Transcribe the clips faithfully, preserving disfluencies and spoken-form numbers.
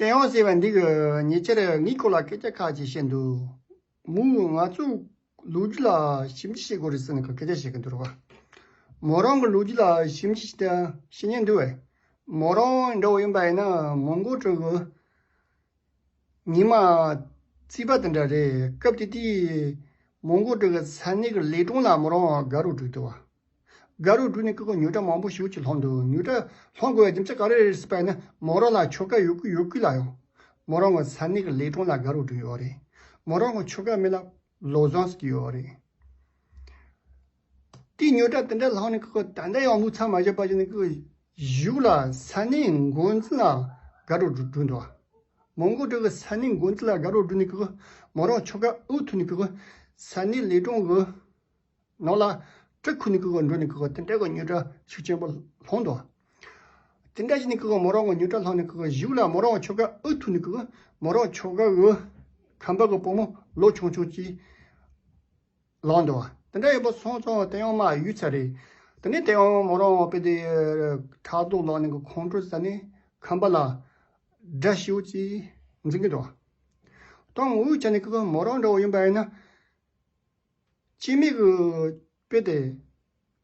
བསྟན་དབང་ཟེར་བ་འདི་གི་ཉེ་ཆར་ངའི་སྐོར་ལ་སྐད་ཆ་ཁ་ཅིག་བཤད་འདུག་མོས་ང་ཚོའི་ལོ་རྒྱུས་ལ་ཞིབ་འཇུག་བྱེད་དགོས་རེད་ཟེར་ནས་སྐད་ཆ་བཤད་ཀྱི་འདུག་རེད་བ། མོ་རང་གི་ལོ་རྒྱུས་ལ་ཞིབ་འཇུག་བྱེད་བྱེད་མཁན་འདུག་བས། མོ་རང་འདྲ་བོ་ཡིན་པ་ཡིན་ན་མོན་གྷོ་གྲོང་གི་ཉི་མ་རྩིས་པ་དེ་འདྲ་རེད། སྐབས་དེ་དུས་མོན་གྷོ་གྲོང་གི་ས་གནས་ཀྱི་ལས་གྲོང་ལ་མོ་རང་དགའ་རོགས་བསྒྲིགས་འདུག་བ། དགའ་རོགས་བསྒྲིགས་ནས་ཁོ་གི་ཉོ་གྲྭ་མང་པོ་ཞེ་པོ་ཅིག་སློང་འདུག་ཉོ་གྲྭ་སློང་དགོས་པའི་རྒྱུ་མཚན་ག་རེ་རེད་ཟེར་བ་ཡིན་ན་མོ་རང་ལ་ཁྱོ་ག་ཡོད་གི་ཡོད་གི་ལ་ཡང་མོ་རང་གི་ས་གནས་ཀྱི་ལས་གྲོང་ལ་དགའ་རོགས་བསྒྲིགས་ཡོད་རེད། མོ་རང་གི་ཁྱོ་ག་མིང་ལ་བློ་བཟང་ཟེར་གྱི་ཡོད་རེད། དེའི་ཉོ་གྲྭ་དེ་འདྲ་ལྷག་ནས་ཁོ་ད་ལྟ་ཡང་མོས་མཚམས་མ་བཞག་པ་ཞིག་ནས་ཁོ་གཞུག་ལ་ས་གནས་འགོ་འཛིན་ལ་དགའ་རོགས་བསྒྲིགས་འདུག་མོན་གྷོ་གྲོང་གི་ས་གནས་འགོ་འཛིན་ལ་དགའ་རོགས་བསྒྲིགས་ནས་ཁོ་མོ་རང་ཁྱོ་ག་ཨུ་ཐུག་ནས་ཁོ་ས་གནས་ལས་གྲོང་གི་ནང་ལ་གྲི་ཁུར་ནས་ཁོ་འགྲོ་ནས་ཁོ་དེ་འདྲ་གི་ཉོ་གྲྭ་ཤུགས་ཆེན་པོ་སློང་འདུག་དེ་འདྲ་བྱས་ནས་ཁོ་མོ་རང་གི་ཉོ་གྲྭ་སློང་ནས་ཁོ་གཞུག་ལ་མོ་རང་ཁྱོ་ག་ཨུ་ཐུག་ནས་ཁོ་མོ་རང་ཁྱོ་ག་གི་ཁམས་པ་གི་བུ་མོ་ལོ་ཆུང་ཆུང་ཅིག་ལངས་འདུག་དེ་འདྲ་ཡིན་པ་སོང་ཙང་དེ་ཡང་མ་ཡུད་ཚར་རེད། དེ་ནས་དེ་ཡང་མོ་རང་དཔེ་དེ་ཕྲག་དོག་ལངས་ནས་ཁོང་ཁྲོ་ཟ་ནས་ཁམས་པ་ལ་དགྲ་ཞེ་པོ་ཅིག་འཛིན་གྱི་འདུག་དང་འུ་ཅག་ནི་ཁོ་མོ་རང་འདྲ་བོ་ཡིན་པ་ཡིན་ན། སྐྱེ་དམན་གྱི་དཔེ་དེ་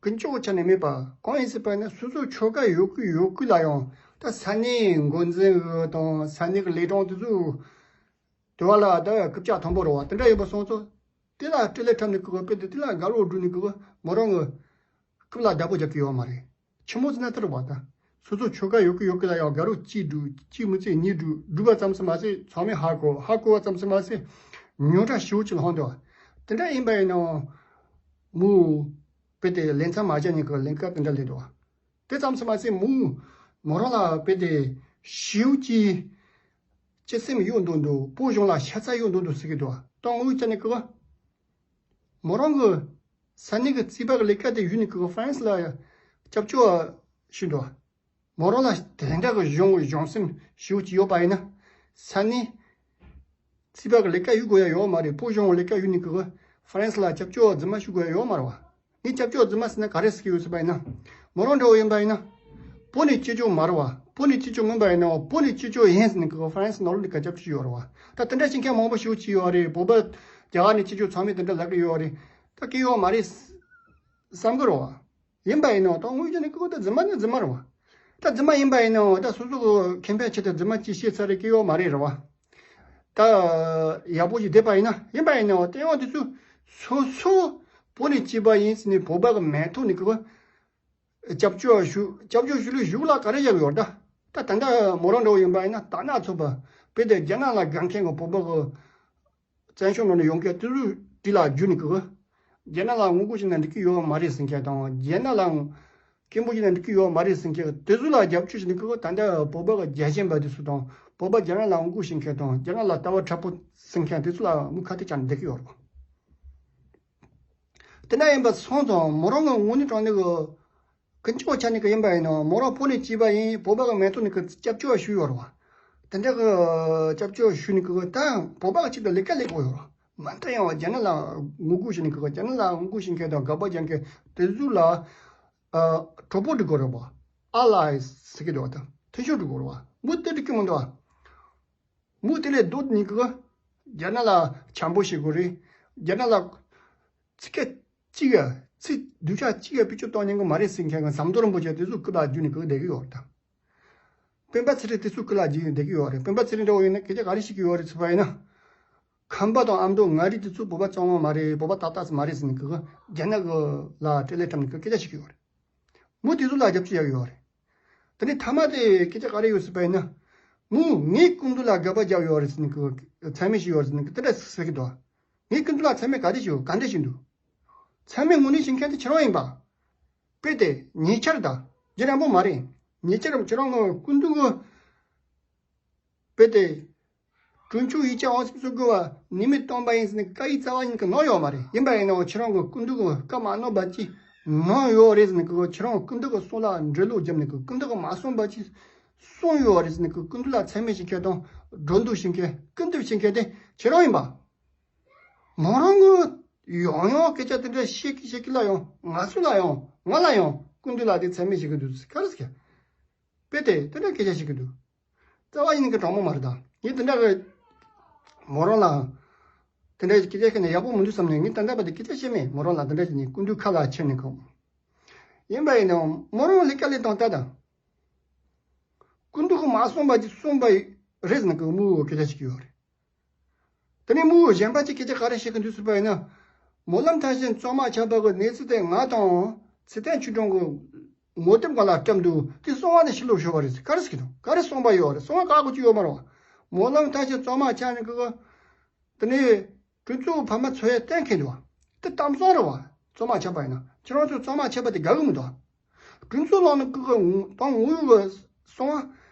ཀུན་སྤྱོད་ཆ་ནས་མེད་པ་གང་ཡིན་ཟེར་བ་ན་སོ་སོ་ཁྱོ་ག་ཡོད་གི་ཡོད་གི་ལ་ཡང་ད་ས་གནས་འགོ་འཛིན་གི་དང་ས་གནས་ཀྱི་ལས་གྲོང་དེ་ཚོ་དུ་བ་ལ་ད་རྐུབ་ཀྱག་མཐོན་པོ་རེད་བ། དེ་འདྲ་ཡིན་པ་སོང་ཙང་དེ་ལ་སྤྲེལ་ལད་འཁྲབ་ནས་ཁོ་གི་དཔེ་དེ་དེ་ལ་དགའ་རོགས་བསྒྲིགས་ནས་ཁོ་གི་མོ་རང་གི་རྐུབ་ལ་བདག་པོ་རྒྱག་གི་ཡོད་མ་རེད། ཆི་མོ་ཟེར་ན་དེ་རེད་བ། ད་སོ་སོ་ཁྱོ་ག་ཡོད་གི་ཡོད་གི་ལ་ཡང་དགའ་རོགས་གཅིག་བསྒྲུགས་གཅིག་མི་ཚེ་གཉིས་བསྒྲུགས་བསྒྲུགས་པ་ཙམ་ཟེར་མ་ཟད་ཚང་མས་ཧ་གོ་ཧ་གོ་བ་ཙམ་ཟེར་མ་ཟད་ཉོ་གྲྭ་ཞེ་པོ་ཅིག་ལྷོང་འདུག་དེ་འདྲ་ཡིན་པ་ཡིན་ནའང་མོས་དཔེ་དེ་ལས་མཚམས་མ་བཞག་ནས་ཁོ་ལས་ཀ་དེ་འདྲ་ལས་འདུག་དེ་ཙམ་ཟེར་མ་ཟད་མོས་མོ་རང་ལ་དཔེ་དེ་ཞེ་པོ་ཅིག་སྤྱི་སེམས་གཡོ་འདུག་འདུག་བོད་གཞུང་ལ་ཤ་ཚ་གཡོ་འདུག་འདུག་ཟེར་གི་འདུག་ད་ངོ་ཅག་ནས་ཁོ་མོ་རང་གི་ས་གནས་ཀྱི་རྩིས་པ་གི་ལས་ཀ་དེ་ཡུལ་ནས་ཁོ་ཧྥ་རན་སི་ལ་སྐྱབས་བཅོལ་བ་ཞུ་འདུག་མོ་རང་ལ་དེ་འདྲ་གི་གཞུང་གི་གཞུང་སེམས་ཞེ་པོ་ཅིག་ཡོད་པ་ཡིན་ན་ས་གནས་རྩིས་པ་གི་ལས་ཀ་ཡུལ་དགོས་ཡ་ཡོད་མ་རེད། བོད་གཞུང་གི་ལས་ཀ་ཡུལ་ནས་ཁོ་ཧྥ་རན་སི་ལ་སྐྱབས་བཅོལ་བ་རྫུན་མ་ཞུ་དགོས་ཡ་ཡོད་མ་རེད་བ། ངས་སྐྱབས་བཅོལ་རྫུན་མ་ཟེར་ན་ག་རེ་ཟེར་གྱི་ཡོད་ཟེར་བ་ཡིན་ན། མོ་རང་འདྲ་བོ་ཡིན་པ་ཡིན་ན། བོད་ནས་སྐྱེས་བཅོལ་མ་རེད་བ། བོད་ནས་སྐྱེས་བཅོལ་མིན་པ་ཡིན་ནའང་བོད་ནས་སྐྱེས་བཅོལ་ཡིན་ཟེར་ནས་ཁོ་ཧྥ་རན་སི་ནང་ལོགས་ནས་སྐད་ཆ་བཤད་ཡོད་རེད་བ། ད་དེ་འདྲ་བྱེད་མཁན་མང་པོ་ཞེ་པོ་ཅིག་ཡོད་རེད། བོད་པ་རྒྱ་གར་ནས་སྐྱེས་བཅོལ་ཚང་མས་དེ་འདྲ་ལབ་ཀྱི་ཡོད་རེད། ད་སྐྱེ་ཡོད་མ་རེད་བསམ་གི་རེད་བ། ཡིན་པ་ཡིན་ནའང་ད་དངོས་གཞི་ནས་ཁོ་ད་རྫུན་མ་ནི་རྫུན་མ་རེད་བ། ད་རྫུན་མ་ཡིན་པ་ཡིན་ནའང་ད་སོ་སོ་གི་ཁེ་ཕན་ཆེད་དུ་རྫུན་མ་ཅིག་བཤད་ཚར་རེད། སྐྱེ་ཡོད་མ་རེད་རེད་བ། ད་ཡག་པོ་ཞིག་བསྡད་པ་ཡིན་ན་ཡིན་པ་ཡིན་ནའང་དེ་ཡང་དེ་ཚོ་སོ་སོ་བོད་ནས་སྐྱེས་པ་ཡིན་ཟེར་ནས་བོད་པ་གི་མིང་ཐོག་ནས་ཁོ་སྐྱབས་བཅོལ་ཞུ་སྐྱབས་བཅོལ་ཞུ་ལུགས་གཞུག་ལ་ག་རེ་བཞག་ཡོད་ད། ད་ད་ལྟ་མོ་རང་འདྲ་བོ་ཡིན་པ་ཡིན་ན་དར་ནག་ཚོགས་པ་དཔེ་དེ་རྒྱ་ནག་ལ་དགའ་མཁན་གྱི་བོད་པ་གི་བཙན་བྱོལ་ནང་ནས་ཡོང་མཁན་དེ་ཚོའི་གྲས་ལ་བརྒྱུད་ནས་ཁོ་རྒྱ་ནག་ལ་ངོ་རྒོལ་བྱས་ན་འགྲིག་གི་ཡོད་མ་རེད་ཟེར་མཁན་དང་རྒྱ་ནག་ལ་སྐད་འབོད་བྱས་ན་འགྲིག་གི་ཡོད་མ་རེད་ཟེར་མཁན་དེ་ཚོ་ལ་རྒྱབ་སྐྱོར་བྱས་ནས་ཁོ་ད་ལྟ་བོད་པ་གི་རྒྱལ་ཞེན་པ་དེ་ཚོ་དང་བོད་པ་རྒྱ་ནག་ལ་ངོ་རྒོལ་བྱེད་མཁན་དང་རྒྱ་ནག་ལ་ལྟ་བ་དྲག་པོ་ཟེར་མཁན་དེ་ཚོ་ལ་མོས་ཁ་གཏད་བཅག་ནས་བསྡད་ཀྱི་ཡོད་རེད་བ། དེ་འདྲ་ཡིན་པ་སོང་ཙང་མོ་རང་གི་དངོས་གནས་དྲང་གནས་ཀྱི་ཀུན་སྤྱོད་ཆ་ནས་ཀྱི་ཡིན་པ་ཡིན་ནའང་མོ་རང་བོད་ནས་སྐྱེས་པ་ཡིན། བོད་པ་གི་མིང་ཐོག་ནས་ཀྱི་སྐྱབས་བཅོལ་བ་ཞུས་ཡོད་རེད་བ། དེ་འདྲ་གི་སྐྱབས་བཅོལ་བ་ཞུས་ནས་ཀྱི་ད་བོད་པ་གི་ཆེད་དུ་ལས་ཀ་ལས་དགོས་ཡོད་རེད་བ། མ་མཐའ་ཡང་བ་རྒྱ་ནག་ལ་ངོ་རྒོལ་བྱས་ནས་ཀྱི་རྒྱ་ནག་ལ་ངོ་རྒོལ་བྱེད་མཁན་དང་དགག་པ་རྒྱག་མཁན་དེ་ཚོ་ལ་གྲོགས་པོ་སྒྲིག་དགོས་རེད་བ། ཨ་ལའི་ཟེར་གྱི་འདུག་བ། ད་མཐུན་ཕྱོགས་སྒྲིག་དགོས་རེད་བ། མོས་དེ་འགྲིག་གི་མི་འདུག་བ། མོས་དེ་ལས་ལྡོག་ནས་ཀྱི་རྒྱ་ནག་ལ་འཆམ་པོ་བྱེད་དགོས་རེད། རྒྱ་ནག་ལ་ཚིག་སྐད་གཅིག་ཡ་ཚིག་སྡུག་ཅག་གཅིག་ཡ་བེད་སྤྱོད་གཏོང་ཉན་གི་མ་རེད་ཟེར་མཁན་གྱི་ཟམ་གདོང་རིན་པོ་ཆེ་དེ་ཚོ་སྐུ་ལ་བརྒྱུད་ནས་ཀྱི་བསྡད་ཀྱི་ཡོད་རེད་ད། སྤེན་པ་ཚེ་རིང་དེ་ཚོ་སྐུ་ལ་བརྒྱུད་ནས་བསྡད་ཀྱི་ཡོད་རེད། སྤེན་པ་ཚེ་རིང་འདྲ་བོ་ཡིན་ན་སྐད་ཆ་ག་རེ་བཤད་ཀྱི་ཡོད་རེད་ཟེར་བ་ཡིན་ན། ཁམས་པ་དང་ཨ་མདོ་མངའ་རིས་དེ་ཚོ་བོད་པ་གཙང་མ་མ་རེད། བོད་པ་ཏག་ཏག་མ་རེད་ཟེར་ནས་ཀྱི་རྒྱ་ནག་གི་ལ་སྤྲེལ་ལད་འཁྲབ་ནས་ཀྱི་སྐད་ཆ་བཤད་ཀྱི་ཡོད་རེད། མོས་དེ་ཚོ་ལ་རྒྱབ་སྐྱོར་བྱེད་ཀྱི་ཡོད་རེད། དེ་ནས་མཐའ་མ་དེ་སྐད་ཆ་ག་རེ་ཡོད་ཟེར་བ་ཡིན་ན། མོས་ངའི་སྐུ་མདུན་ལ་དགག་པ་བརྒྱབ་ཡོད་རེད་ཟེར་ནས་ཀྱི་མཚན་སྨད་བྱས་ཡོད་རེད་ཟེར་ནས་ཀྱི་དེ་འདྲ་ཟེར་གྱི་འདུག་ངའི་སྐུ་མདུན་ལ་མཚན་སྨད་ག་རེ་བྱས་ཡོད། ག་འདྲ་བྱས་འདུག་མཚན་སྨད་དངོས་གནས་བྱེད་མཁན་དེ་ཁྱེད་རང་ཡིན་པ། དཔེ་དེ་ཉེ་ཆར་དང་རྗེས་རིང་པོ་མ་རེད། ཉེ་ཆར་ཁྱེད་རང་གི་སྐུ་མདུན་གྱི་དཔེ་དེ་གྲོས་ཆོད་ཡིག་ཆ་འོང་སེམས་སུ་དགོས་པ་ཉིན་མོ་སྟོན་པ་ཡིན་ཟེར་ནས་བཀའ་ཡིག་རྩ་བ་ཉིད་ཀྱི་གནང་ཡོད་མ་རེད། ཡིན་པ་ཡིན་ནའང་ཁྱེད་རང་གི་སྐུ་མདུན་གྱི་བཀའ་མ་གནང་བ་ཅིག་གནང་ཡོད་རེད་ཟེར་ནས་ཁྱེད་རང་སྐུ་མདུན་གྱི་གསུང་ལ་འགྲེལ་བརྗོད་བརྒྱབ་ནས་སྐུ་མདུན་གྱི་མ་གསུངས་པ་ཅིག་གསུངས་ཡོད་རེད་ཟེར་ནས་སྐུ་མདུན་ལ་མཚན་སྨད་བྱེད་མཁན་དང་སྒྲོ་འདོགས་བྱེད་མཁན་སྐུར་འདེབས་བྱེད་མཁན་དེ་ཁྱེད་རང་ཡིན་པ། མོ་རང་གི་ཡང་ཡང་སྐད་ཆ་དེ་འདྲ་བཤད་ཀི་བཤད་ཀི་ལ་ཡང་ང་ཚོ་ལ་ཡང་ང་ལ་ཡང་སྐུ་མདུན་ལ་དེ་མཚན་སྨད་བྱེད་ཀྱི་འདུག་ཟེར་ག་རེ་ཟེར་ག་དཔེ་དེ་དེ་འདྲ་སྐད་ཆ་བཤད་ཀྱི་འདུག་རྩ་བ་ཉིད་ནས་གྲོགས་མོ་མ་རེད་ད། ངས་དེ་འདྲ་གི་མོ་རང་ལ་དེ་འདྲ་སྐད་ཆ་བཤད་ན་ཡག་པོ་མི་འདུག་བསམ་ནས། ངས་ད་ལྟ་བར་དུ་སྐད་ཆ་བཤད་མེད། མོ་རང་ལ་དེ་འདྲ་བྱས་ནས་སྐུ་མདུན་ཁ་ལ་ཁྱེར་ནས་གོ། ཡིན་པ་ཡིན་ནའང་མོ་རང་ལས་ཀ་ལས་སྟངས་ལྟ་དང་། སྐུ་མདུན་གྱིས་མ་གསུངས་པ་ཅིག་གསུངས་པ་རེད་ཟེར་ནས་གི་མོས་སྐད་ཆ་བཤད་ཀྱི་ཡོད་རེད། དེ་ནས་མོས་གཞན་པ་ཅིག་སྐད་ཆ་ག་རེ་བཤད་ཀྱི་འདུག་ཟེར་བ་ཡིན་ན། སྨོན་ལམ་མཐར་ཕྱིན་གཙང་མ་ཆགས་པ་གི་གནས་ཚུལ་དེ་ང་དང་ཚེ་བརྟན་ཆོས་སྒྲོན་གྱི་ངོ་དེབ་སྒང་ལ་བཀྲམ་འདུག། དེ་གསང་བ་ནས་ཕྱི་ལོགས་ཤོར་བ་རེད། ག་རེ་ཟེར་གྱི་འདུག། ག་རེ་གསུངས་པ་ཡོད་རེད། གསང་བ་བཀག་དགོས་ཀྱི་ཡོད་མ་རེད་བ། སྨོན་ལམ་མཐར་ཕྱིན་གཙང་མ་ཆགས་ནས་གི། དེ་ནས་གྲོས་ཚོགས་ཕ་མ་ཚོ་ཡ་གཏན་འཁེལ་འདུག་བ། དེ་གཏམ་བཟང་རེད་བ། གཙང་མ་ཆགས་པ་ཡིན་ན། ཁྱེད་རང་ཚོ་གཙང་མ་ཆགས་པ་དེ་དགའ་གི་མི་འདུག་བ། གྲོས་ཚོགས་ནང་ནས་གི་གི་དང་ངོ་ཡོད་གི་གསང་བ་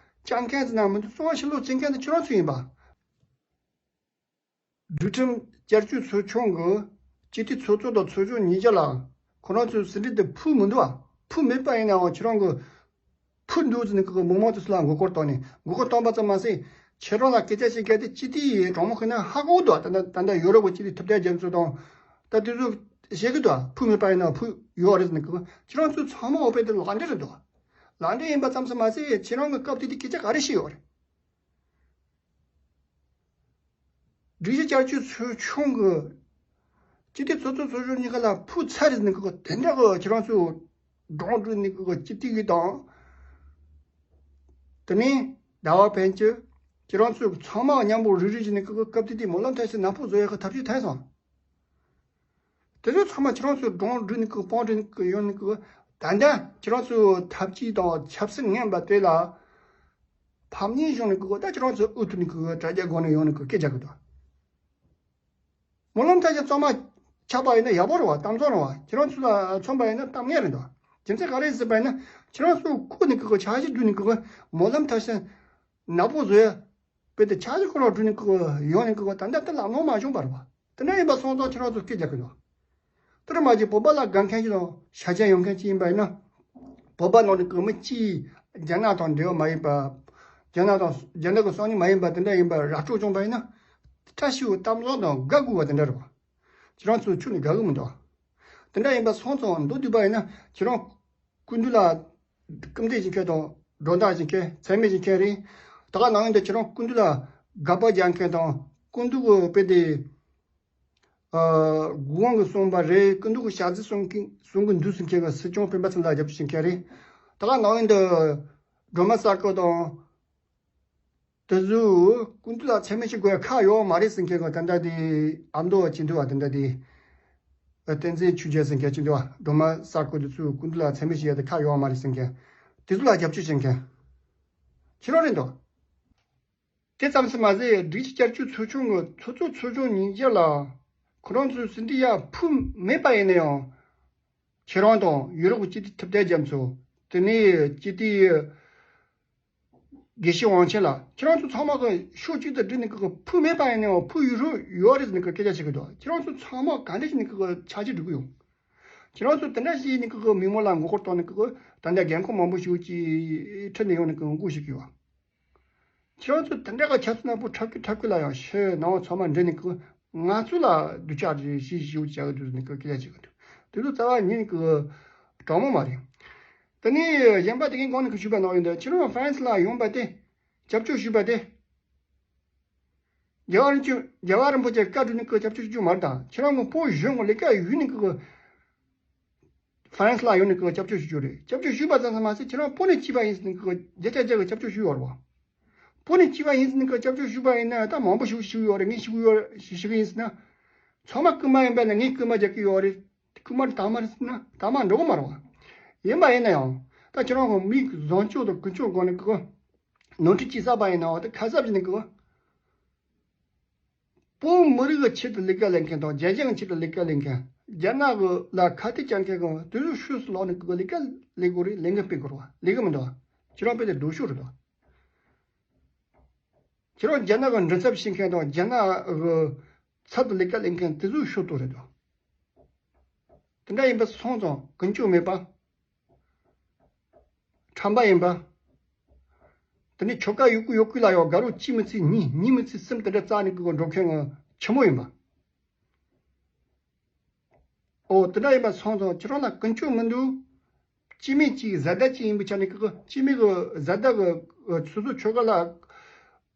བཅད་མཁན་ཟེར་ན་མི་འདུག། གསང་བ་ཕྱི་ལོགས་བཅད་མཁན་དེ་ཁྱེད་རང་ཚོ་ཡིན་པ། སྒྲིག་ཁྲིམས་བསྐྱར་བཅོས་ཚོགས་ཆུང་གི་སྤྱི་འཐུས་ཚོགས་གཙོ་དང་ཚོགས་གཞོན་ཉིས་བརྒྱ་ལ་ཁོ་རང་ཚོའི་ཟིན་བྲིས་དེ་ཕུལ་མི་འདུག་བ། ཕུལ་མེད་པ་ཡིན་ནའང་ཁྱེད་རང་གི་ཕུལ་འདུག་ཟེར་ནས་གི་མི་མང་དེ་ཚོ་ལ་མགོ་སྐོར་བཏང་ནས། མགོ་སྐོར་བཏང་པ་ཙམ་མ་ཟད། ཁྱེད་རང་ལ་སྐད་ཆ་བཤད་མཁན་དེ་སྤྱི་འཐུས་ཡི་གྲོགས་མོ་ཁོ་ན་ཧ་གོ་འདུག། ད་ལྟ་ད་ལྟ་ཡོ་རོབ་ཀྱི་སྤྱི་འཐུས་ཐུབ་བསྟན་རྒྱ་མཚོ་དང་། ད་དེ་ཚོ་བཤད་གི་འདུག། ཕུལ་མེད་པ་ཡིན་ན་ཕུལ་ཡོད་རེད་ཟེར་ནས་གི། ཁྱེད་རང་ཚོ་ཚང་མ་འོ་དཔེ་དེ་ལག་འབྲེལ་རེད་འདུག། ལག་འབྲེལ་ཡིན་པ་ཙམ་ཙམ་མ་ཟད། ཁྱེད་རང་གི་སྐབས་དེ་དུས་སྐད་ཆ་ག་རེ་བཤད་ཡོད་རེད། སྒྲིག་གཞི་བསྐྱར་བཅོས་ཚོགས་ཆུང་གི་སྤྱི་འཐུས་ཚོགས་གཙོ་ཚོགས་གཞོན་གཉིས་ཀ་ལ་ཕུལ་ཚར་རེད་ཟེར་ནས་གི། དེ་འདྲ་གི་ཁྱེད་རང་ཚོ་སྒྲུང་བསྒྲིགས་ནས་གི་སྤྱི་འཐུས་ཀྱི་དང་། དེ་ནས་ཟླ་བ་ཕན་ཆད་ཁྱེད་རང་ཚོ་ཚང་མ་མཉམ་པོ་རུབ་རུབ་བྱས་ནས་གི་སྐབས་དེ་དུས་སྨོན་ལམ་མཐར་ཕྱིན་ནག་པོ་བཟོ་ཡག་གི་ཐབས་ཤེས་ཐད་སོང་། དེ་ཚོ་ཚང་མ་ཁྱེད་རང་ཚོས་སྒྲུང་བསྒྲིགས་ནས་གི་པང་བསྒྲིགས་ནས་གི་ཡོང་ནས་གི། ད་ལྟ་ཁྱེད་རང་ཚོའི་ཐབས་ཇུས་དང་ཆབ་སྲིད་ངན་པ་དེ་ལ་ཕམ་ཉེས་བྱུང་ནས་གི། ད་ཁྱེད་རང་ཚོས་ཨུ་ཐུག་ནས་གི་དྲ་རྒྱ་སྒང་ནས་ཡོང་ནས་གི་སྐད་རྒྱག་གི་འདུག། སྨོན་ལམ་མཐར་ཕྱིན་གཙང་མ་ཆགས་པ་ཡིན་ན་ཡག་པོ་རེད་བ། གཏམ་བཟང་རེད་བ། ཁྱེད་རང་ཚོ་ལ་མཚོན་པ་ཡིན་ན་གཏམ་ངན་རེད་འདུག། རྒྱུ་མཚན་ག་རེ་ཟེར་བ་ཡིན་ན། ཁྱེད་རང་ཚོ་ཁུག་ནས་གི་འཆར་གཞི་བསྒྲིགས་ནས་གི་སྨོན་ལམ་མཐར་ཕྱིན་ནག་པོ་བཟོ་ཡ། དཔེ་དེ་འཆར་གཞི་ཁོ་རང་བསྒྲུབས་ནས་ཁོ་ཡོང་ནས་ཁོ་ད་ལྟ་དེ་ལམ་ལྷོང་མ་བྱུང་བ་རེད་བ། དེ་འདྲ་ཡིན་པ་སོང་ཙང་ཁྱེད་རང་ཚོ་སྐད་རྒྱག་གི་ཡོད། དེར་མ་གཞི་བོད་པ་ལ་དགའ་མཁན་ཞིག་དང་ཤ་ཚ་ཡོང་མཁན་ཅིག་ཡིན་པ་ཡིན་ན། བོད་པ་ནང་ནས་གི་མི་གཅིག་རྒྱ་ནག་དང་འབྲེལ་བ་མ་ཡིན་པ། རྒྱ་ནག་དང་རྒྱ་ནག་གི་སང་ཉིན་མ་ཡིན་པ་དེ་འདྲ་ཡིན་པ་ར་སྤྲོད་བྱུང་བ་ཡིན་ན། བཀྲ་ཤིས་པའི་གཏམ་བཟང་དང་དགའ་དགོས་པ་དེ་འདྲ་རེད་བ། ཁྱེད་རང་ཚོ་ཁྱོན་ནས་དགའ་གི་མི་འདུག། དེ་འདྲ་ཡིན་པ་སོང་ཙང་མདོར་བསྡུས་པ་ཡིན་ན་ཁྱེད་རང་སྐུ་མདུན་ལ་སྐུ་འདེབས་བྱེད་མཁན་དང་སྒྲོག་མདའ་བྱེད་མཁན། ཚད་མེད་བྱེད་མཁན་རེད། ད་ག་ནང་བཞིན་དུ་ཁྱེད་རང་སྐུ་མདུན་ལ་དགག་པ་རྒྱག་མཁན་དང་། སྐུ་མདུན་གྱི་དཔེ་དེ་ཨ་དགོས་དབང་གིས་གསུངས་པ་རེད། སྐུ་མདུན་གྱི་ཞལ་རྩིས་གསུང་གི་གསུང་གི་འདུག་ཟེར་མཁན་གྱི་སྲིད་སྐྱོང་སྤེན་པ་ཚེ་རིང་ལ་རྒྱབ་སྐྱོར་བྱེད་མཁན་རེད། ད་ག་ནང་བཞིན་དུ་སྒྲོལ་མ་གསར་བཀོད་དང་། དེ་ཚོས་སྐུ་མདུན་ལ་ཚད་མེད་བྱེད་དགོས་ཡ་ཁག་ཡོད་མ་རེད་ཟེར་མཁན་གྱི་ད་ལྟ་དེ་ཨ་མདོ་བ་ཅིག་འདུག་བ། དེ་འདྲ་དེ་བསྟན་འཛིན་ཆོས་རྒྱལ་ཟེར་མཁན་ཅིག་འདུག་བ། སྒྲོལ་མ་གསར་བཀོད་དེ་ཚོས་སྐུ་མདུན་ལ་ཚད་མེད་བྱེད་ཡ་དེ་ཁག་ཡོད་མ་རེད་ཟེར་མཁན། དེ་ཚོ་ལ་རྒྱབ་སྐྱོར་བྱེད་མཁན་ཁྱེད་རང་རེད་འདུག། དེ་ཙམ་ཞིག་མ་ཟད། སྒྲིག་གཞི་བསྐྱར་བཅོས་ཚོགས་ཆུང་གི་ཚོགས་གཙོ་ཚོགས་གཞོན་ཉིས་བརྒྱ་ལ་ཁོ་རང་ཚོའི་ཟིན་བྲིས་ཡར་ཕུལ་མེད་པ་ཡིན་ན་ཡང་། ཁྱེད་རང་དང་ཡུ་རོབ་ཀྱི་སྤྱི་འཐུས་ཐུབ་བསྟན་རྒྱ་མཚོ། དེ་ནས་སྤྱི་འཐུས་དགེ་བཤེས་དབང་ཆེན་ལགས། ཁྱེད་རང་ཚོ་ཚང་མ་གི་ཕྱོགས་གཅིག་ཏུ་བསྒྲིལ་ནས་གི་ཕུལ་མེད་པ་ཡིན་ན་ཡང་ཕུལ་ཡོད་རེད་ཡོད་རེད་ཟེར་ནས་གི་སྐད་ཆ་བཤད་གི་འདུག། ཁྱེད་རང་ཚོ་ཚང་མ་ག་འདྲ་བྱས་ནས་གི་འཆར་གཞི་སྒྲིག་གི་ཡོད། ཁྱེད་རང་ཚོ་དེ་འདྲ་བྱས་ནས་གི་མི་མང་ལ་མགོ་སྐོར་བཏང་ནས་གི་ད་ལྟ་རྒན་འཁོགས་མང་པོ་ཞིག་གིས་ཁྲིད་ནས་ཡོང་ནས་གི་ངོ་རྒོལ་བྱེད་ཀྱི་ཡོད། ཁྱེད་རང་ཚོ་དེ་འདྲ་གི་ཆབ་སྲིད་ནག་པོ་འཁྲབ་ཀྱི་འཁྲབ་ཀྱི་ལ་ཡང་ཕྱི་ནང་ཚང་མ་འདྲེས་ནས་གི་ང་ཚོ་ལ་སྡུག་ཅག་རེ་ཞིག་ཞིག་བྱ་གི་འདུག་ནས་གི་སྐད་ཆ་བྱེད་གི་འདུག། དེ་ཚོ་རྩ་བ་ཉིད་ནས་གི་དྲང་མོ་མ་རེད། དེ་ནས་གཞན་པ་དེ་གིན་གོང་ནས་གི་ཞུས་པ་ནང་བཞིན་དུ་ཁྱེད་རང་ཧྥ་རན་སི་ལ་ཡོང་པ་དེ་སྐྱབས་བཅོལ་ཞུས་པ་དེ། རྒྱལ་བ་རིན་པོ་རྒྱལ་བ་རིན་པོ་ཆེ་བཀའ་བསྒྲུབས་ནས་གི་སྐྱབས་བཅོལ་ཞུ་རྒྱུ་མ་རེད་ད། ཁྱེད་རང་གི་བོད་གཞུང་གི་ལས་ཀ་ཡུལ་ནས་གི་ཧྥ་རན་སི་ལ་ཡོང་ནས་གི་སྐྱབས་བཅོལ་ཞུ་རྒྱུ་རེད། སྐྱབས་བཅོལ་ཞུས་པ་ཙམ་ཙམ་མ་ཟད། ཁྱེད་རང་བོད་ནས་སྐྱེས་པ་ཡིན་ཟེར་ནས་གི་བརྒྱ་ཆ་བརྒྱ་གི་སྐྱབས་བཅོལ་ཞུས་ཡོད་རེད་བ། བོད་ནས་སྐྱེས་པ་ཡིན་ཟེར་ནས་གི་སྐྱབས་བཅོལ་ཞུས་པ་ཡིན་ན་ད་མང་པོ་ཞིག་ཞུ་གི་ཡོད་རེད། ངས་ཞུ་གི་ཡོད་ཞུ་ཞུ་གི་ཡིན་ཟེར་ན། ཚང་མ་རྐུན་མ་ཡིན་པ་ན་ངས་རྐུན་མ་རྒྱག་གི་ཡོད་རེད། རྐུན་མ་དག་མ་རེད་ཟེར་ན་དག་མ་འགྲོ་གི་མ་རེད་བ། ཡིན་པ་ཡིན་ན་ཡང་ད་ཁྱེད་རང་གི་མིག་བཟང་སྤྱོད་དང་ཀུན་སྤྱོད་སྒང་ནས་གི་ནོར་འཁྲུལ་ཅིག་བསགས་པ་ཡིན་ན་འོ་ད་ཁ་གསབ་བྱས་ནས་གི། བོད་མི་རིགས་ཀྱི་ཆེད་དུ་ལས་ཀ་ལས་མཁན་དང་། རྒྱལ་གཞུང་གི་ཆེད་དུ་ལས་ཀ་ལས་མཁན། རྒྱ་ནག་གི་ལ་ཁ་གཏད་གཅོག་མཁན་གི་དུས་ཚོད་ཤོས་སུ་ལོག་ནས་གི་ལས་ཀ་ལས་དགོས་རེད། ལས་འགན་སྤེལ་དགོས་རེད་བ། ལས་ཀ་མི་འདུག་བ། ཁྱེད་རང་དཔེ་དེ་སྡུག་ཤོས་རེད་དོ། ཁྱེད་རང་རྒྱ་ནག་གི་མགྲིན་ཚབ་བྱེད་མཁན་དང་རྒྱ་ནག་གི་ཚབ་ཏུ་ལས་ཀ་ལས་མཁན་དེ་ཚོའི་ཤོད་དོ་རེད་དོ། དེ་འདྲ་ཡིན་པ་སོང་ཙང་ཀུན་སྤྱོད་མེད་པ། ཁྲམ་པ་ཡིན་པ། དེ་ནས་ཁྱོ་ག་ཡོད་ཀུ་ཡོད་ཀུ་ལ་ཡང་དགའ་རོགས་གཅིག་མི་ཚེ་གཉིས། གཉིས་མི་ཚེ་གསུམ་དེ་འདྲ་རྩ་ནས་གི་འགྲོ་མཁན་གི་ཆི་མོ་ཡིན་པ། ཨོ་དེ་འདྲ་ཡིན་པ་སོང་ཙང་ཁྱེད་རང་ལ་ཀུན་སྤྱོད་མི་འདུག། སྐྱེ་དམན་གཅིག་བཟའ་ཟླ་གཅིག་ཡིན་པའི་ཆ་ནས་གི་སྐྱེ་དམན་གི་བཟའ་ཟླ་གི་སོ་སོ་ཁྱོ་ག་ལ་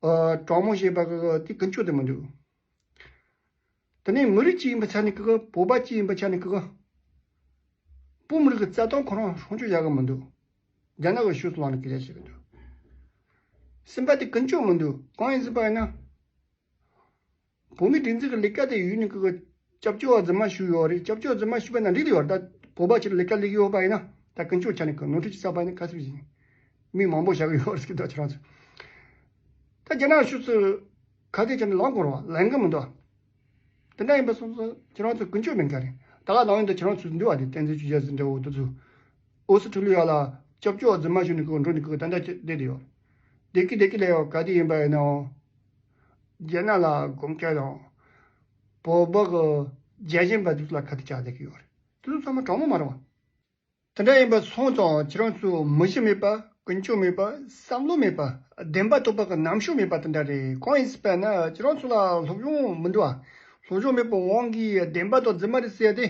ཨ་དྲག་མོ་བྱེད་པ་གི་དེ་ཀུན་སྤྱོད་དེ་མི་འདུག་དེ་ནས་མི་རིགས་གཅིག་ཡིན་པའི་ཆ་ནས་ཀི་ཀི་བོད་པ་གཅིག་ཡིན་པའི་ཆ་ནས་ཀི་ཀི་བོད་མི་རིགས་ཀྱི་རྩ་དོན་ཁོ་རང་སྲུང་སྐྱོབ་བྱ་གི་མི་འདུག་རྒྱ་ནག་གི་ཕྱོགས་སུ་ལངས་ནས་སྐད་ཆ་བཤད་གི་འདུག་གསུམ་པ་དེ་ཀུན་སྤྱོད་མི་འདུག་གང་ཡིན་ཟེར་བ་ཡིན་ན། བོད་མིའི་སྒྲིག་འཛུགས་ཀྱི་ལས་ཀ་དེ་ཡུལ་ནས་ཀི་ཀི་སྐྱབས་བཅོལ་བ་རྫུན་མ་ཞུགས་ཡོད་རེད། སྐྱབས་བཅོལ་བ་རྫུན་མ་ཞུགས་པ་ན་འགྲིག་གི་ཡོད་རེད། ད་བོད་པ་ཕྱིར་ལས་ཀ་ལས་ཀྱི་ཡོད་པ་ཡིན་ན་ད་ཀུན་སྤྱོད་ཆ་ནས་ཀི་ནོར་འཁྲུལ་ཅིག་བསགས་པ་ཡིན་ན་ག་ཚོད་ཡིན། མི་མང་པོ་བཞག་གི་ཡོད་རེད་ཟེར་གི་འདུག་ཁྱེད་རང་ཚོ། ད་རྒྱ་ནག་ཕྱོགས་སུ་ཁ་གཏད་བྱས་ནས་ལངས་དགོས་རེད་བ། ལངས་གི་མི་འདུག་དེ་འདྲ་ཡིན་པ་སོང་ཙང་ཁྱེད་རང་ཚོ་ཀུན་སྤྱོད་མིན་ག་རེད། ད་ག་ནང་ཡིན་དུ་ཁྱེད་རང་ཚོ་འདུལ་བ་དེ་བསྟན་འཛིན་ཆོས་རྒྱལ་ཟེར་འདྲ་བོ་དེ་ཚོ་ཨོ་སི་ཁྲུ་ལི་ཡ་ལ་སྐྱབས་བཅོལ་བ་རྫུན་མ་ཞུ་ནས་ཀི་འགྲོ་ནས་ཀི་ད་ལྟ་བསྡད་དེ་ཡོད། བསྡད་ཀི་བསྡད་ཀི་ལས་ཡོད། ག་དེ་ཡིན་པ་ཡིན་ནའང་རྒྱ་ནག་ལ་དགོངས་སྐལ་དང་བོད་པ་གི་རྒྱལ་ཞེན་པ་དེ་ཚོ་ལ་ཁ་གཏད་བྱ་བསྡད་ཀི་ཡོད་རེད། དེ་ཚོ་ཚང་མ་དྲང་མོ་མ་རེད་བ། དེ་འདྲ་ཡིན་པ་སོང་ཙང་ཁྱེད་རང་ཚོ་མི་གཞི་མེད་པ། ཀུན་སྤྱོད་མེད་པ། བསམ་བློ་མེད་པ། བདེན་པ་རྟོགས་པ་གི་རྣམ་དཔྱོད་མེད་པ་དེ་འདྲ་རེད། གང་ཡིན་ཟེར་བ་ན་ཁྱེད་རང་ཚོ་ལ་སློབ་སྦྱོང་མི་འདུག་ཨ། སློབ་སྦྱོང་མེད་པའི་དབང་གིས་བདེན་པ་དང་རྫུན་མ་རེད་ཟེར་ཏེ་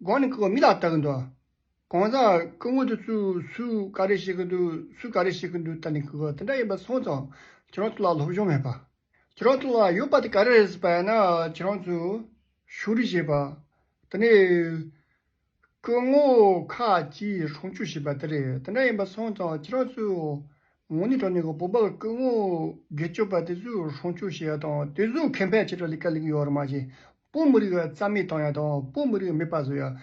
སྒང་ནས་ཀི་ཀི་མི་ལ་ལྟ་གི་འདུག་ཨ། གང་ཟག་སྐུ་ངོ་དེ་ཚོས་སུས་ག་རེ་བྱེད་གི་འདུག་སུས་ག་རེ་བྱེད་གི་འདུག་ལྟ་ནས་ཀི་ཀི་དེ་འདྲ་ཡིན་པ་སོང་ཙང་ཁྱེད་རང་ཚོ་ལ་སློབ་སྦྱོང་མེད་པ། ཁྱེད་རང་ཚོ་ལ་ཡོད་པ་དེ་ག་རེ་རེད་ཟེར་བ་ཡིན་ན་ཁྱེད་རང་ཚོས་ཕྱོགས་རིས་བྱེད་པ། དེ་ནས་སྐུ་ངོ་ཁག་ཅིག་སྲུང་སྐྱོབ་བྱེད་པ་དེ་རེད། དེ་འདྲ་ཡིན་པ་སོང་ཙང་ཁྱེད་རང་ཚོས་དངོས་གནས་དྲང་གནས་ཀྱི་བོད་པ་གི་སྐུ་ངོ་སྒེར་གཅོད་པ་དེ་ཚོས་སྲུང་སྐྱོབ་བྱེད་ཡ་དང་དེ་ཚོའི་ཁེ་ཕན་ཆེད་དུ་ལས་ཀ་ལས་ཀྱི་ཡོད་རེད་མ་གཞི། བོད་མི་རིགས་རྩ་མེད་གཏོང་ཡ་དང་བོད་མི་རིགས་མེད་པ་བཟོ་ཡ།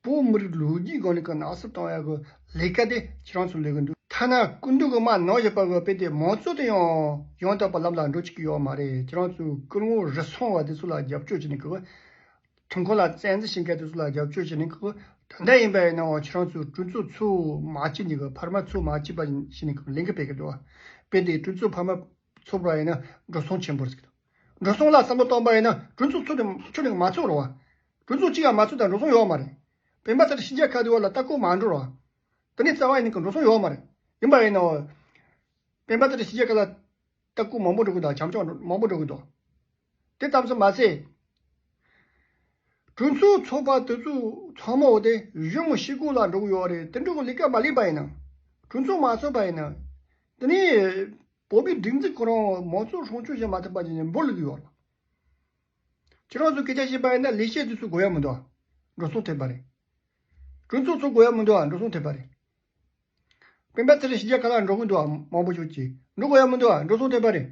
བོད་མི་རིགས་ལོ་རྒྱུས་སྒང་ནས་ཀྱི་ནག་སུབ་གཏོང་ཡ་གི་ལས་ཀ་དེ་ཁྱེད་རང་ཚོས་ལས་གི་འདུག་ཐ་ན་སྐུ་མདུན་གྱི་མ་ནང་བཞིན་པ་གི་དཔེ་དེ་མང་གཙོ་དེ་ཡང་ཡང་དག་པ་ལམ་ལ་འགྲོ་བཅུག་གི་ཡོད་མ་རེད། ཁྱེད་རང་ཚོས་སྐུ་ངོ་རུལ་སུངས་པ་དེ་ཚོ་ལ་རྒྱབ་སྐྱོར་བྱས་ནས་ཀྱི་ཐོན་ཁུངས་ལ་བཙན་འཛུལ་བྱེད་མཁན་དེ་ཚོ་ལ་རྒྱབ་སྐྱོར་བྱས་ནས་ཀྱི་ད་ལྟ་ཡིན་པ་ཡིན་ནའང་ཁྱེད་རང་ཚོས་གྲོས་ཚོགས་ཚོགས་མ་བྱས་ནས་ཀྱི་འཕར་མ་ཚོགས་མ་བྱས་པ་བྱས་ནས་ཀྱི་ལས་འགུལ་སྤེལ་གི་འདུག་དཔེ་དེ་གྲོས་ཚོགས་འཕར་མ་ཚོགས་པ་ཡིན་ན་འགྲོ་སོང་ཆེན་པོ་རེད་ཀྱི་འདུག་འགྲོ་སོང་ལ་བསམ་བློ་གཏོང་པ་ཡིན་ན་གྲོས་ཚོགས་ཚོགས་ནས་ཁྱོན་ནས་མ་ཚོགས་རོགས། གྲོས་ཚོགས་གཅིག་ཡང་མ་ཚོགས་དང་འགྲོ་སོང་ཡོད་མ་རེད། སྤེན་པ་ཚེ་རིང་ཕྱི་རྒྱལ་ཁག་དེ་བ་ལ་ལྟ་སྐོར་མ་འགྲོ་རོགས། དེ་ནས་རྩ་བ་ཡིན་ནི་གི་འགྲོ་སོང་ཡོད་མ་རེད། ཡིན་པ་ཡིན་ནའང་སྤེན་པ་ཚེ་རིང་ཕྱི་རྒྱལ་ཁག་ལ་ལྟ་སྐོར་མང་པོ་འགྲོ་གི་འདུག་བྱམས་སྐྱོང་མང་པོ་འགྲོ་གི་འདུག་དེ་ཙམ་དུ་མ་ཟད། གྲོས་ཚོགས་ཚོགས་པ་དེ་ཚོ་ཚང་མ་འོ་དེ་གཞུང་གི་ཤེལ་སྒོ་ལ་འགྲོ་གི་ཡོད་རེད། དེ་འགྲོ་གི་ལས་ཀ་མ་ལས་པ་ཡིན་ན། གྲོས་ཚོགས་མ་ཚོགས་པ་ཡིན་ན། དེ་ནས་བོད་མིའི་སྒྲིག་འཛུགས་ཁོ་རང་མང་གཙོ་སྲུང་སྐྱོབ་བྱེད་མ་ཐུབ་པ་ཡིན་ན་འབོར་ལུག་ཡོད་རེད། ཁྱེད་རང་ཚོ་སྐད་ཆ་བཤད་པ་ཡིན་ན་ལས་བྱེད་དེ་ཚོ་དགོས་ཡ་མི་འདུག་ཨ། འགྲོ་སོང་ཐེབས་པ་རེད། གྲོས་ཚོགས་ཚོགས་དགོས་ཡ་མི་འདུག་ཨ། འགྲོ་སོང་ཐེབས་པ་རེད། སྤེན་པ་ཚེ་རིང་ཕྱི་རྒྱལ་ཁག་ལ་འགྲོ་གི་འདུག་ཨ། མང་པོ་ཞིག་གིས་འགྲོ་དགོས་ཡ་མི་འདུག་ཨ། འགྲོ་སོང་ཐེབས་པ་རེད།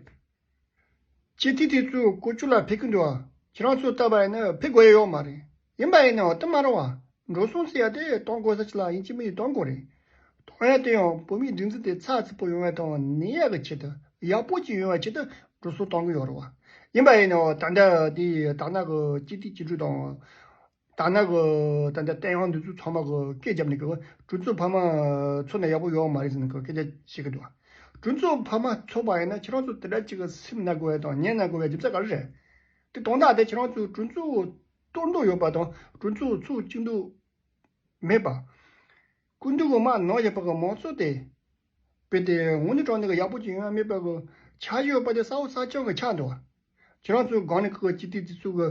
སྤྱི་འཐུས་དེ་ཚོ་བཀོལ་སྤྱོད་ལ་ཕེབས་ཀྱི་འདུག་ཨ། ཁྱེད་རང་ཚོ་ལྟ་བ་ཡིན་ན་ཕེབས་དགོས་ཡ་ཡོད་མ་རེད། ཡིན་པ་ཡིན་ནའང་དེ་མ་རེད་བ། འགྲོ་སོང་ཟེར་ཡ་དེ་གཏོང་དགོས་ས་ཅིག་ལ་ཡིན་གཅིག་མིན་གཅིག་གཏོང་དགོས་རེད། གཏོང་ཡ་དེ་ཡང་བོད་མིའི་སྒྲིག་འཛུགས་དེ་ཚགས་ཚུད་པོ་ཡོང་ཡ་དང་གནས་ཡག་གི་ཆེད་དུ་ཡག་པོ་ཅིག་ཡོང་བའི་ཆེད་དུ་འགྲོ་སོང་གཏོང་གི་ཡོད་རེད་བ། ཡིན་པ་ཡིན་ནའང་ད་ལྟ་དེ་ད་ནང་གི་སྤྱི་འཐུས་སྤྱི་འཐུས་དང་། ད་ནང་གི་ད་ལྟ་བསྟན་དབང་འདི་ཚོ་ཚང་མ་གི་སྐད་བརྒྱབ་ནས་གི་གྲོས་ཚོགས་འཕར་མ་ཚོགས་ན་ཡག་པོ་ཡོད་མ་རེད་ཟེར་ནས་གི་སྐད་ཆ་བཤད་གི་འདུག་གྲོས་ཚོགས་འཕར་མ་ཚོགས་པ་ཡིན་ན་ཁྱེད་རང་ཚོ་དེ་འདྲ་ཅིག་གི་སེམས་ན་དགོས་ཡ་དང་ཉན་ན་དགོས་ཡ་རྒྱུ་མཚན་ག་རེ་རེད། དེ་དོན་དག་དེ་ཁྱེད་རང་ཚོའི་གྲོས་ཚོགས་གཏོར་འདོད་ཡོད་པ་དང་གྲོས་ཚོགས་ཚོགས་བཅུག་འདོད་མེད་པ། སྐུ་མདུན་གྱི་མ་ནང་བཞིན་པ་གི་མང་གཙོ་དེ། དཔེ་དེ་དངོས་གནས་དྲང་གནས་ཀྱི་ཡག་པོ་ཅིག་ཡོང་ཡ་མེད་པ་གི་ཆགས་ཀྱི་ཡོད་པ་དེ་གསལ་པོ་གསལ་རྐྱང་གི་ཆགས་འདུག་ཁྱེད་རང་ཚོའི་སྒང་ནས་ཁུ་ཁུ་སྤྱི་འཐུས་དེ་ཚོ་གི་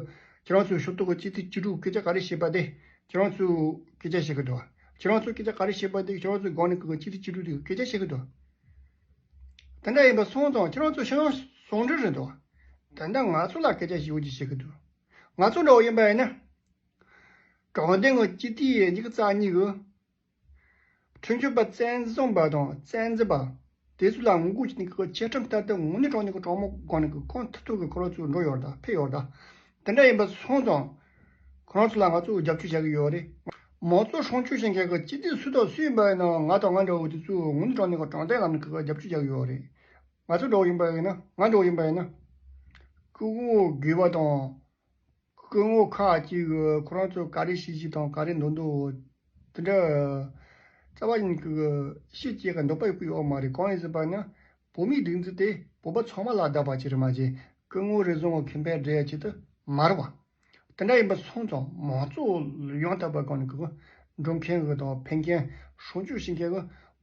ཁྱེད་རང་ཚོའི་ཤོག་ཐོག་གི་སྤྱི་འཐུས་སྤྱི་འཐུས་སྐད་ཆ་ག་རེ་བཤད་པ་དེ་ཁྱེད་རང་ཚོས་སྐད་ཆ་བཤད་གི་འདུག་ཁྱེད་རང་ཚོས་སྐད་ཆ་ག་རེ་བཤད་པ་དེ་ཁྱེད་རང་ཚོའི་སྒང་ནས་ཁུ་ཁུ་སྤྱི་འཐུས་སྤྱི་འཐུས་དེ་སྐད་ཆ་བཤད་གི་འདུག་དེ་འདྲ་ཡིན་པ་སོང་ཙང་ཁྱེད་རང་ཚོ་ཤེས་ཡོན་ཟུང་འབྲེལ་རེད་འདུག་ད་ལྟ་ང་ཚོ་ལ་སྐད་ཆ་ཞེ་པོ་ཅིག་བཤད་གི་འདུག་ང་ཚོ་འདྲ་བོ་ཡིན་པ་ཡིན་ན། དྲང་བདེན་གྱི་སྤྱི་འཐུས་ཉི་ཤུ་རྩ་གཉིས་གི་ཁྲིམས་ཞིབ་པ་བཙན་བཟུང་པ་དང་བཙན་འཛུལ་པ། དེ་ཚོ་ལ་ངོ་རྒོལ་བྱས་ནས་ཀྱི་ཆེ་ཁྲིམས་ལྟར་དུ་དངོས་གནས་དྲང་གནས་ཀྱི་དྲང་མོ་སྒང་ནས་ཀྱི་གང་ཐུབ་ཐུབ་ཀྱི་ཁོ་རང་ཚོ་འགྲོ་ཡོད་རེད་ད་ཕེབས་ཡོད་རེད་ད། དེ་འདྲ་ཡིན་པ་སོང་ཙང་། ཁོ་རང་ཚོ་ལ་ང་ཚོ་རྒྱབ་སྐྱོར་བྱ་གི་ཡོད་རེད། མང་གཙོ་སྲུང་སྐྱོབ་བྱེད་མཁན་གྱི་སྤྱི་འཐུས་སུ་དང་སུ་ཡིན་པ་ཡིན་ནའང་ང་དང་ང་འདྲ་བོ་དེ་ཚོས་དངོས་གནས་དྲང་གནས་ཀྱི་དྲང་བདེན་ལམ་ནས་ཀྱི་རྒྱབ་སྐྱོར་བྱ་གི་ཡོད་རེད། ང་ཚོ་འདྲ་བོ་ཡིན་པ་ཡིན་ན་ང་འདྲ་བོ་ཡིན་པ་ཡིན་ན། སྐུ་ངོ་དགོས་པ་དང་། སྐུ་ངོ་ཁག་ཅིག་གིས་ཁོ་རང་ཚོ་ག་རེ་བྱེད་བཞིན་དང་ག་རེ་འདོད་འདོད་དེ་འདྲ་རྩ་བ་ཉིད་ཀྱི་ཤེས་བྱེད་ཀྱི་འདོད་པ་ཡོད་པ་ཡོད་མ་རེད། གང་ཡིན་ཟེར་བ་ན་བོད་མིའི་སྒྲིག་འཛུགས་དེ་བོད་པ་ཚང་མ་ལ་བདག་པ་ཅིག་རེད་མ་གཞི་སྐུ་ངོ་རེ་ཟུང་གི་ཁེ་ཕན་སྒྲུབ་ཡ་ཆེད་དུ་མ་རེད་བ། དེ་འདྲ་ཡིན་པ་སོང་ཙང་མང་གཙོ་ཡང་དག་པ་སྒང་ནས་ཀྱི་འགྲོ་མཁན་གྱི་དང་ཕན་མཁན་སྲུང་སྐྱོབ་བྱེད་མཁན་གྱི་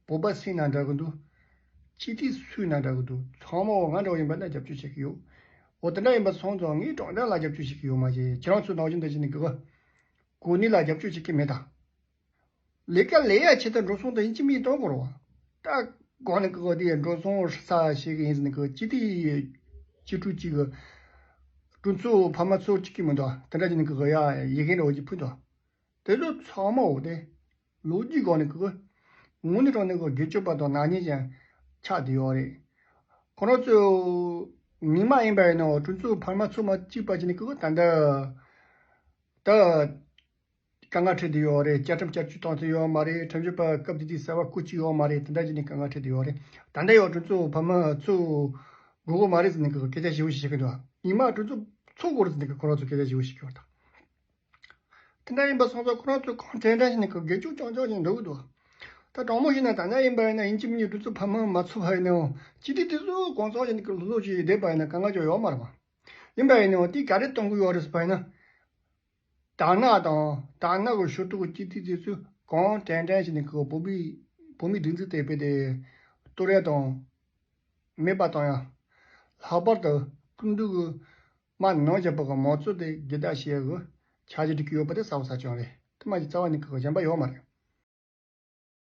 བོད་པ་སུ་ཡིན་ན་འདྲ་གི་འདུག་སྤྱི་འཐུས་སུ་ཡིན་ན་འདྲ་གི་འདུག་ཚང་མ་འོ་ང་འདྲ་བོ་ཡིན་པ་ན་རྒྱབ་སྐྱོར་བྱེད་ཀྱི་ཡོད། འོ་དེ་འདྲ་ཡིན་པ་སོང་ཙང་ངས་དྲང་བདེན་ལ་རྒྱབ་སྐྱོར་བྱེད་ཀྱི་ཡོད་མ་གཞི་ཁྱེད་རང་ཚོ་ནང་བཞིན་དུ་བྱས་ནས་ཀྱི་གོ་གནས་ལ་རྒྱབ་སྐྱོར་བྱེད་ཀྱི་མེད་ད། ལས་ཀ་ལས་ཡ་ཆེད་དུ་འགྲོ་སོང་དུ་ཡིན་གཅིག་མིན་གཏོང་དགོས་རེད་བ། ད་ སྒང་ནས་ཀི་གི་དེ་འགྲོ་སོང་ས་བྱེད་གི་ཡིན་ཟེར་ནས་ཀི་སྤྱི་འཐུས་སྤྱི་འཐུས་གཅིག་གི་གྲོས་ཚོགས་འཕར་མ་ཚོ་གཅིག་གི་མི་འདུག་དེ་འདྲ་བྱས་ནས་ཀི་གི་ཡ་ཡི་གེ་འདྲ་བོ་ཅིག་ཕུལ་འདུག་དེ་ཚོ་ཚང་མ་འོ་དེ་ལོ་རྒྱུས་སྒང་ནས་ཀི་གི་དངོས་གནས་དྲང་གནས་ཀི་སྒེར་གཅོད་པ་དང་ནག་ཉེས་ཅན་ཆགས་བསྡད་ཡོད་རེད། ཁོ་རང་ཚོ་ཉི་མ་ཡིན་པ་ཡིན་ནའང་གྲོས་ཚོགས་འཕར་མ་ཚོ་མ་གཅིག་པ་བྱས་ནས་ཀི་གི་ད་ལྟ་ད། དཀའ་ངལ་འཕྲད་བསྡད་ཡོད་རེད། བཅའ་ཁྲིམས་བསྐྱར་བཅོས་བཏང་ཐུབ་ཡོད་མ་རེད། ཁྲིམས་ཞིབ་པ་སྐབས་དེ་དུས་གསར་པ་བསྐོ་བཅུག་ཡོད་མ་རེད། དེ་འདྲ་བྱས་ནས་དཀའ་ངལ་འཕྲད་བསྡད་ཡོད་རེད། ད་ལྟ་ཡང་གྲོས་ཚོགས་འཕར་མ་ཚུགས་དགོས་ཀྱི་མ་རེད་ཟེར་ནས་སྐད་ཆ་ཞེ་པོ་ཞིག་བཤད་ཀྱི་འདུག་ཉི་མ་གྲོས་ཚོགས་ཚུགས་དགོས་རེད་ཟེར་ནས་ཁོ་རང་ཚོ་སྐད་ཆ་ཞེ་པོ་ཞིག་བཤད་ཀྱི་ཡོད་རེད། དེ་འདྲ་ཡིན་པ་སོང་ཙང་ཁོ་རང་ཚོ་གང་དྲན་དྲན་བྱས་ནས་སྒེར་གཅོད་རྐྱང་རྐྱང་བྱས་ནས་འགྲོ་གི་འདུག་ད་དྲང་མོ་བཤད་ན་ད་ལྟ་ཡིན་པ་ཡིན་ན་ཡིན་གཅིག་མིན་གཅིག་གྲོས་ཚོགས་འཕར་མ་མ་ཚུགས་པ་ཡིན་ནའང་སྤྱི་འཐུས་དེ་ཚོ་གང་ཚང་བྱས་ནས་ལོ་ལོ་ཞིག་བསྡད་པ་ཡིན་ན་དཀའ་ངལ་ཅང་ཡོད་མ་རེད་པ། ཡིན་པ་ཡིན་ནའང་དེ་ག་རེ་གཏོང་གི་ཡོད་རེད་ཟེར་བ་ཡིན་ན། དར་ནག་དང་དར་ནག་གི་ཤོག་ཕྲུག་གི་སྤྱི་འཐུས་དེ་ཚོས་གང་དྲན་དྲན་བྱས་ནས་ཁོ་བོད་མི་བོད་མིའི་སྒྲིག་འཛུགས་དེ་དཔེ་དེ་གཏོར་ཡ་དང་མེད་པ་བཏང་ཡ། ལྷག་པར་དུ་སྐུ་མདུན་གྱི་དམག་ནང་བཞག་པ་གི་མང་གཙོ་དེ་རྒྱུད་བདག་བྱེད་ཡ་གི་འཆར་གཞི་སྒྲིག་གི་ཡོད་པ་དེ་གསལ་པོ་གསལ་རྐྱང་རེད། དེ་མ་གཞི་རྩ་བ་ནས་ཁོ་གཞན་པ་ཡོད་མ་རེད།